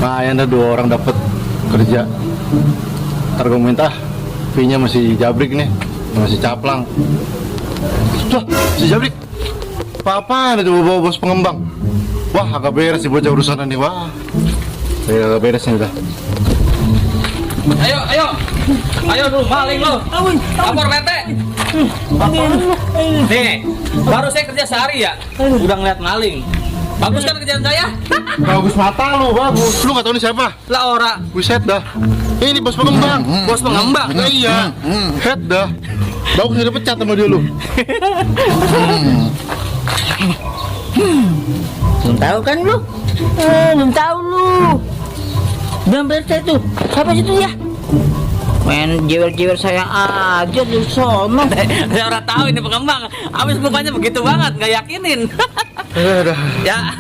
Lumayan dah 2 orang dapat kerja. Ntar gue minta fee-nya masih jabrik nih, masih caplang. Wah, si jabrik. Apa-apaan itu bawa bos pengembang? Wah, agak beres sih bocah urusan ini. Wah, agak beres nih udah. Ayo lu maling lu. Lapor PT. Nih, baru saya kerja sehari ya, udah ngeliat maling. Bagus kan kerjaan saya? Bagus mata lu, bagus. Lu nggak tahu ini siapa? Lah ora. Buset dah. Ini bos pengembang. Bos pengembang. Nah, iya. Head dah. Bagus udah pecat sama dia lu. Belum tahu kan lu? Belum tahu lu. Bilang BRT tuh. Siapa situ ya? Main jewer-jewer saya aja di sono. Saya ora tahu ini pengembang. Abis mukanya begitu banget, nggak yakinin. Udah. Ya.